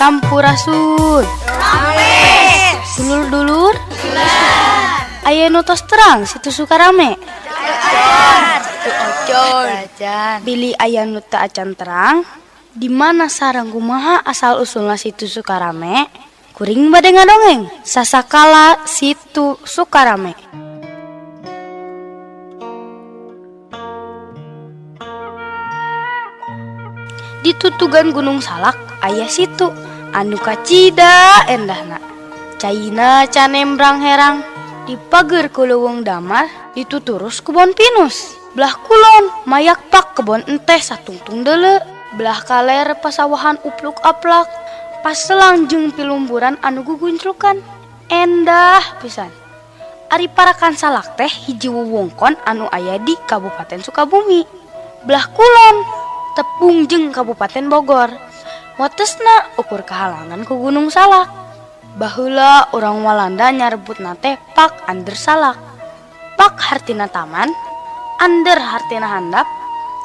Sampurasun. Dulur-dulur. Aya nu tos terang Situ Sukarame. Bilih aya nu teu acan terang, di mana sareng kumaha asal usulna Situ Sukarame? Kuring bade ngadongeng sasakala Situ Sukarame. Di tutugan Gunung Salak aya situ anu kacida endahna. Caina canembrang herang, dipager ku leuweung damar, dituturus kebon pinus. Belah kulon mayak pak kebon enteh satungtung deuleu, belah kaler pasawahan upluk aplak, paselang jeung pilumburan anu gugunclukan. Endah pisan. Ari Parakan Salak teh hiji wewengkon anu aya di Kabupaten Sukabumi. Belah kulon tepung jeung Kabupaten Bogor. Watesna ukur kahalangan ku Gunung Salak. Baheula urang Walanda nyarebutna teh Pak Ander Salak. Pak hartina taman, Ander hartina handap,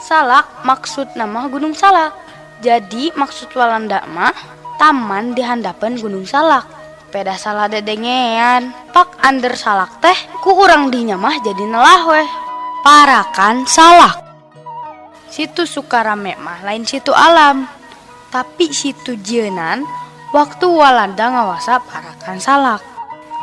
Salak maksudna mah Gunung Salak. Jadi maksud Walanda mah taman di handapeun Gunung Salak. Pedah salah dedengean. Pak Ander Salak teh ku urang dinya mah jadi nelah weh. Parakan Salak. Situ Sukarame mah lain situ alam, tapi situ jieunan waktu Walanda ngawasa Parakan Salak.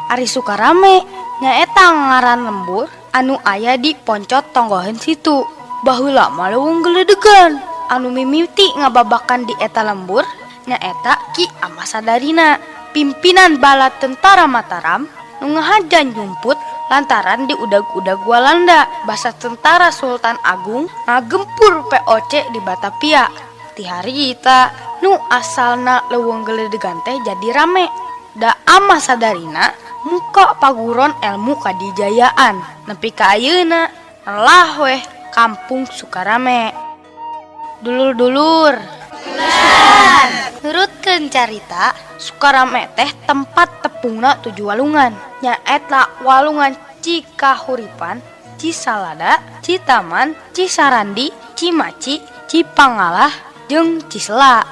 Ari Sukarame nyaeta ngaran lembur anu aya di poncot tonggoheun situ. Baheula mah leuweung geledegan anu mimiti ngababakan di eta lembur nyaeta Ki Ama Sadarina, pimpinan bala tentara Mataram nu ngahajan nyumput lantaran diudag-udag Walanda. Basa tentara Sultan Agung ngagempur VOC di Batavia. Ti harita nu asalna leuweung geledegan teh jadi rame. Da Ama Sadarina muka paguron elmu kadijayaan nepi ka ayeuna nelah weh kampung Sukarame. Dulur-dulur, nurutkeun carita Sukarame teh tempat tepungna 7 walungan. Nyaeta walungan Cikahuripan, Cisalada, Citaman, Cisarandi, Cimaci, Cipangalah, jeung Cisela.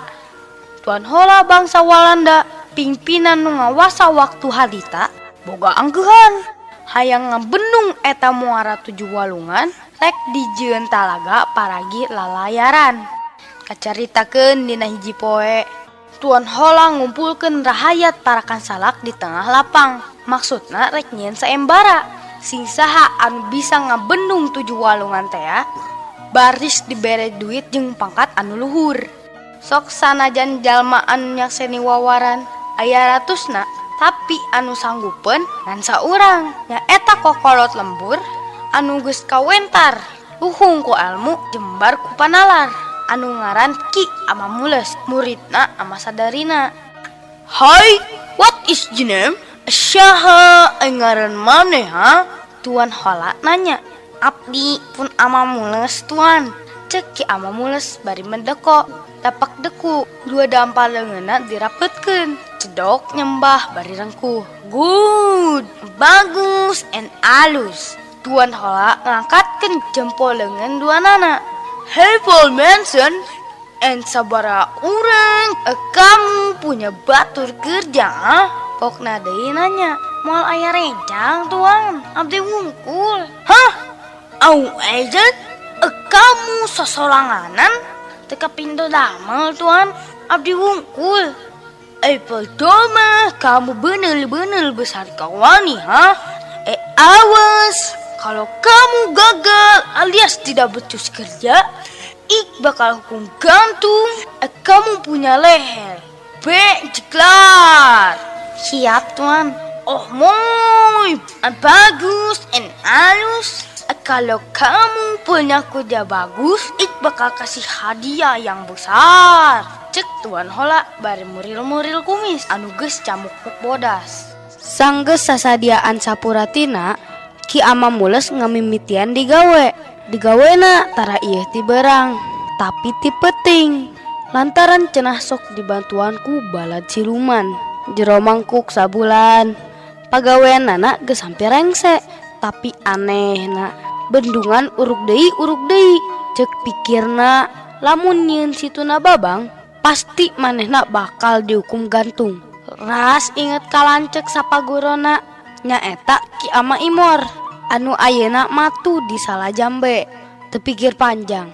Tuan Hola bangsa Walanda, pimpinan nu ngawasa waktu harita, boga angkeuhan. Hayang ngabendung eta muara 7 walungan, rek dijieun talaga paragi lalayaran. Kacaritakeun dina hiji poe, Tuan Hola ngumpulkeun rahayat Parakan Salak di tengah lapang. Maksudna rek nyieun saembara. Sing saha anu bisa ngabendung 7 walungan tea, baris dibere duit jeung pangkat anu luhur. Sok sanajan jalma anu nyakseni wawaran aya ratusna, tapi anu sanggupeun ngan saurang. Nyaeta kokolot lembur anu geus kawentar, luhung ku almu jembar ku panalar, anu ngaran Ki Ama Mules, muridna Ama Sadarina. Hai, what is your name? Saha ngaran maneh ha? Tuan Hola nanya. Abdi pun Ama Mules tuan. Cek Ki Ama Mules bari mendeko, tapak deku, dua dampal leungeunna dirapetkeun. Cedok nyembah bari rengkuh. Good, bagus and alus. Tuan Hola ngangkatkeun jempol leungeun dua nana. Hey Paul Manson, and sabara urang, kamu punya batur kerja? Ha? Pokna deui nanya, moal aya rencang tuan, abdi wungkul. Hah? Au agent, kamu sosoranganan? Teka pintu damel tuan, abdi wungkul. Pertama, kamu bener-bener besar kawani, ha? Awas, kalau kamu gagal alias tidak becus kerja, ik bakal hukum gantung. Kamu punya leher. B, jeklar. Siap tuan. Oh moy, bagus and halus. Kalau kamu punya kerja bagus, ik bakal kasih hadiah yang besar. Cek Tuan Hola bari muril-muril kumis anu geus camuk bodas. Sanggeus sasadiaan sapuratina, Ki Ama Mules ngamimitian digawe. Digawena tara ieu ti berang, tapi ti peuting. Lantaran cenah sok dibantuan ku balad siluman. Jero mangkuk sabulan. Pagaweanana geus hampir rengse, tapi anehna bendungan uruk deui uruk deui. Cek pikirna lamun nyieun situna babang, Pasti manehna bakal dihukum gantung. Ras inget ka lanceuk sapagurona nyaeta Ki Ama Imor anu ayeuna matu di Salajambe. Teu pikir panjang,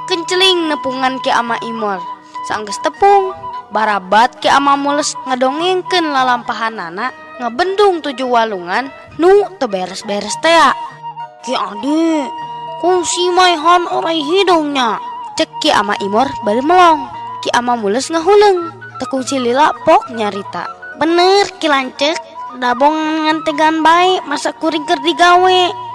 kenceling nepungan Ki Ama Imor. Sanggeus tepung, barabat Ki Ama Mules ngadongengkeun lalampahanana ngebendung 7 walungan nu teu beres-beres tea. Ki Adi, kungsi maehan orai hidungnya. Cek Ki Ama Imor bari melong. Ki Ama Mules ngahuleung, teu kungsi lila pok nyarita. Bener Ki Lanceuk, dabong ngantegan bae masa kuring keur digawe.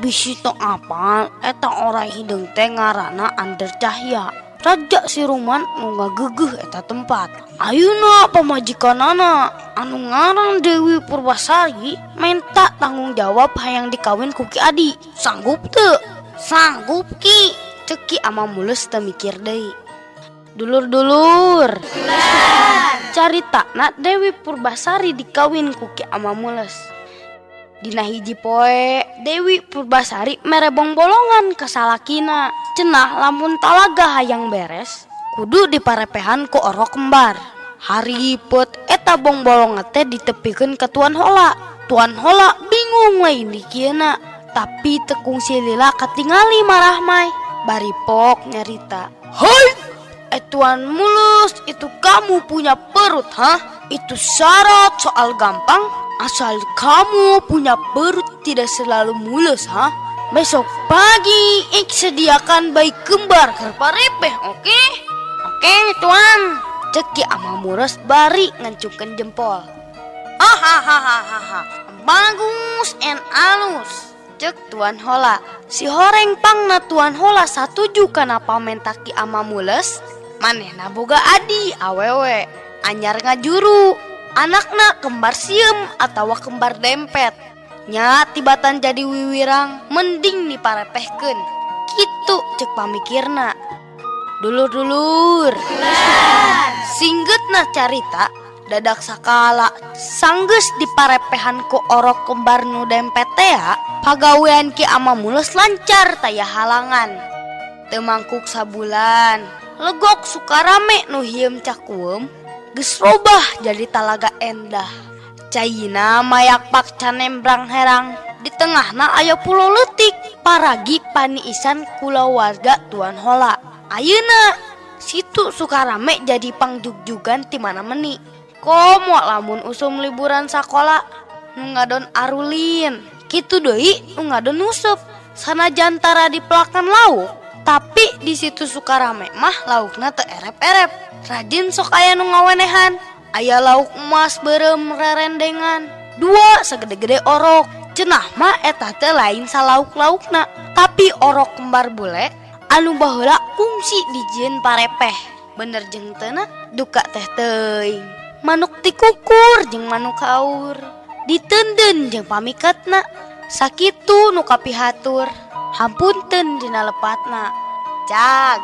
Bisi teu apal eta orai hideung teh ngaranna Ander Cahya. Raja siruman nu ngagegeuh eta tempat. Ayeuna pamajikanana anu ngaran Dewi Purbasari menta tanggung jawab hayang dikawin ku Ki Adi. Sanggup teu? Sanggup Ki. Cek Ki Ama Mules teu mikir deui. Dulur-dulur. Caritana Dewi Purbasari dikawin ku Ki Ama Mules. Dina hiji poe Dewi Purbasari mere bongbolongan ka salakina. Cenah lamun talaga hayang beres kudu diparepehan ku orok kembar. Haripet eta bongbolongan teh ditepikeun ka Tuan Hola. Tuan Hola bingung lain dikieuna, tapi teu kungsi lila katingali marahmai. Bari pok nyarita, "Hoi, Tuan Mulus, itu kamu punya perut, hah? Itu syarat soal gampang, asal kamu punya perut tidak selalu mulus, hah? Besok pagi ik sediakan bayi kembar keur parepeh, oke? Oke, Tuan." Cek Ki Ama Mules bari ngancungkeun jempol. Hahaha, bagus en alus. Cek Tuan Hola. Si horeng pangna Tuan Hola satuju kana pamenta Ki Ama Mules. Manehna boga adi awewe anyar ngajuru, anakna kembar siem atawa kembar dempet. Nya tibatan jadi wiwirang mending diparepehkeun. Kitu cek pamikirna. Dulur-dulur. Singgeutna carita dadak sakala sanggeus diparepehan ku orok kembar nu dempet tea, pagawean Ki Ama Mules lancar taya halangan. Teu mangkuk sabulan, legok Sukarame nu hieum cakueum geus robah jadi talaga endah. Caina mayakpak canembrang herang, di tengahna aya pulau leutik, paragi paniisan kulawarga Tuan Hola. Ayeuna situ Sukarame jadi pangjugjugan ti mana meni. Komo lamun usum liburan sakola nu ngadon arulin, kitu deui nu ngadon nusep. Sanajan tara dipelakan lauk, tapi di situ Sukarame mah laukna teu erep-erep. Rajin sok aya nu ngawenehan. Aya lauk emas beureum rerendengan, 2 sagede-gede orok. Cenah mah eta teh lain salauk-laukna, tapi orok kembar bule anu baheula kungsi dijieun parepeh. Bener jeung teu na? Duka teh teuing. Manuk tikukur jeung manuk haur, diteundeun jeung pamikatna. Sakitu nu kapihatur, hampunten dina lepatna. Cag.